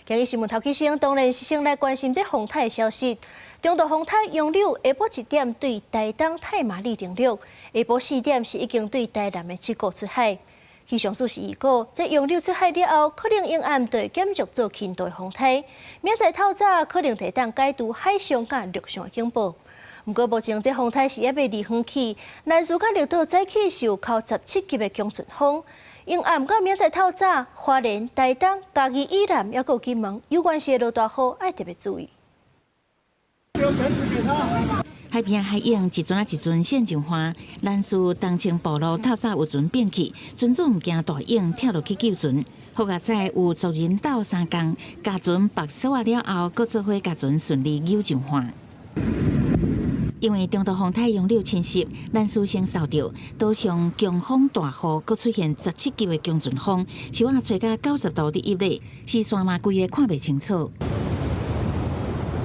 今日新聞頭起先，當然是先來關心這風颱的消息。中度風颱楊柳下晡1點對台東太麻里登陸，下晡4點是已經對台南的七股出海。氣象署是預告，這楊柳出海了後，可能沿岸就會減弱做輕度風颱。明仔載透早可能會當解除海上佮陸上的警報。毋過目前這風颱是猶未離遠去，南勢佮綠島早起是有較17級的強陣風。沿岸到明仔載透早，花蓮、台東、嘉義以南，猶閣有金門，有關係的落大雨，愛特別注意。海邊海湧一船仔一船跣上岸，蘭嶼東清部落透早有船變去，船主毋驚大湧跳落去救船。好佳哉有族人鬥相共，共船縛索仔了後，閣做伙共船順利搝上岸。因為中度風颱楊柳侵襲，蘭嶼先受著島上強風大雨，閣出現17級的強陣風，樹仔吹甲90度佇一咧，四山嘛規个看袂清楚。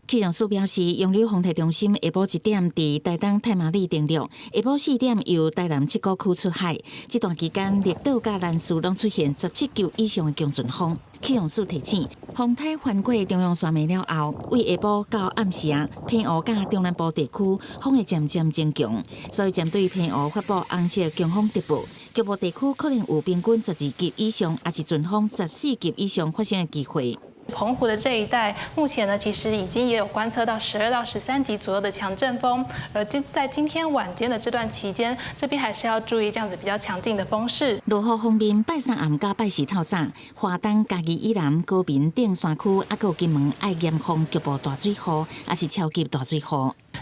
氣象署表示，楊柳風颱中心下晡1點佇台東太麻里登陸，下晡4點由台南七股區出海。這段期間，綠島佮蘭嶼攏出現17級以上的強陣風。氣象署提醒，風颱翻過中央山脈了後，為下晡到暗時啊，澎湖佮中南部地區風會漸漸增強，所以針對澎湖發布紅色強風特報，局部地區可能有平均12級以上，抑是陣風14級以上發生的機會。澎湖的這一帶，目前呢，其實已經也有觀測到12到13級左右的強陣風，而在今天晚間的這段期間，這邊還是要注意這樣子比較強勁的風勢。落雨方面，拜三暗佮拜四透早，花東、嘉義以南、高屏頂山區，猶閣有金門愛嚴防局部大水雨，抑是超級大水雨。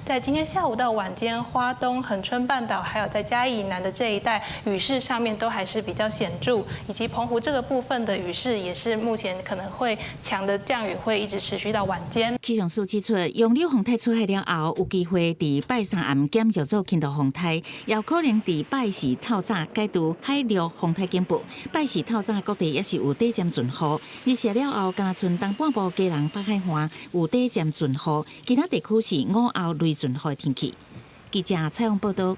在今天下午到晚間，花東、恆春半島，還有在嘉義以南的這一帶，雨勢上面都還是比較顯著，以及澎湖這個部分的雨勢也是目前可能會強的降雨會一直持續到晚間。氣象署指出，楊柳風颱出海了後，有機會佇拜三暗減弱做輕度風颱，也可能佇拜四透早解除海陸風颱警報。拜四透早各地也是有短暫陣雨，日蝕了後，敢若賰東半部基隆北海岸有短暫陣雨，其他地區是午後雷陣雨的天氣。記者採訪報道。